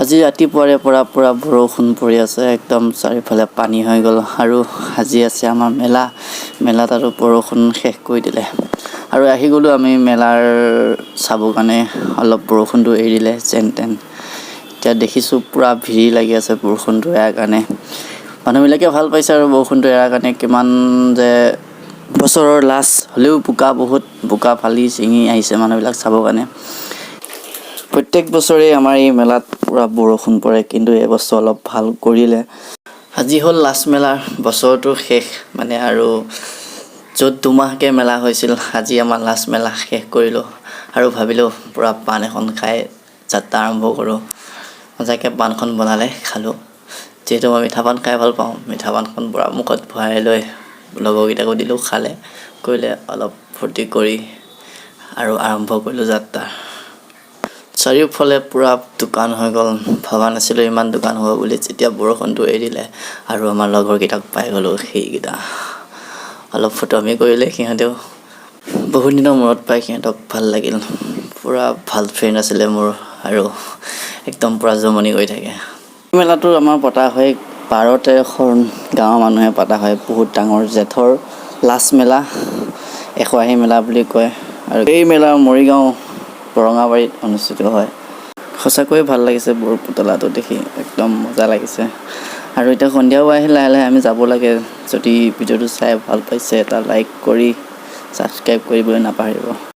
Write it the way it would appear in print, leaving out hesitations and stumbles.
আজি ৰাতিপুৱাৰে পৰা পূৰা বৰষুণ পৰি আছে, একদম চাৰিওফালে পানী হৈ গ'ল। আৰু আজি আছে আমাৰ মেলা। মেলাত আৰু বৰষুণ শেষ কৰি দিলে। আৰু আহি গ'লোঁ আমি মেলাৰ চাবৰ কাৰণে। অলপ বৰষুণটো এৰিলে যেন তেন। এতিয়া দেখিছোঁ পূৰা ভিৰ লাগি আছে বৰষুণটো এৰাৰ কাৰণে। মানুহবিলাকে ভাল পাইছে আৰু বৰষুণটো এৰাৰ কাৰণে। কিমান যে বছৰৰ লাষ্ট হ'লেও বোকা বহুত, বোকা ফালি ছিঙি আহিছে মানুহবিলাক চাবৰ কাৰণে। প্ৰত্যেক বছৰেই আমাৰ এই মেলাত পূৰা বৰষুণ পৰে, কিন্তু এইবছৰ অলপ ভাল কৰিলে। আজি হ'ল লাষ্ট মেলাৰ, বছৰটো শেষ মানে। আৰু য'ত 2 মাহকৈ মেলা হৈছিল, আজি আমাৰ লাষ্ট মেলা শেষ কৰিলোঁ। আৰু ভাবিলোঁ পূৰা পাণ এখন খাই যাত্ৰা আৰম্ভ কৰোঁ। মজাকৈ পাণখন বনালে, খালোঁ। যিহেতু মই মিঠা পাণ খাই ভাল পাওঁ, মিঠা পাণখন পূৰা মুখত ভৰাই লৈ লগৰকেইটাকো দিলোঁ, খালে কৰিলে। অলপ ফূৰ্তি কৰি আৰু আৰম্ভ কৰিলোঁ যাত্ৰা। চাৰিওফালে পূৰা দোকান হৈ গ'ল। ভবা নাছিলোঁ ইমান দোকান হ'ব বুলি। যেতিয়া বৰষুণটো এৰিলে আৰু আমাৰ লগৰকেইটাক পাই গ'লোঁ, সেইকেইটা অলপ ফটোৱামি কৰিলে। সিহঁতেও বহুত দিনৰ মূৰত পাই সিহঁতক ভাল লাগিল। পূৰা ভাল ফ্ৰেণ্ড আছিলে মোৰ আৰু একদম পূৰা জমনি কৰি থাকে। মেলাটো আমাৰ পতা হয় 12 তেৰখন গাঁৱৰ মানুহে পতা হয়। বহুত ডাঙৰ, জেঠৰ লাষ্ট মেলা, এশআশী মেলা বুলি কয়। আৰু এই মেলা মৰিগাঁও বৰঙাবাৰীত অনুষ্ঠিত হয়। সঁচাকৈয়ে ভাল লাগিছে বৰ পুতলাটো দেখি, একদম মজা লাগিছে। আৰু এতিয়া সন্ধিয়াও আহিল, লাহে লাহে আমি যাব লাগে। যদি ভিডিঅ'টো চাই ভাল পাইছে, এটা লাইক কৰি ছাবস্ক্ৰাইব কৰিবলৈ নাপাহৰিব।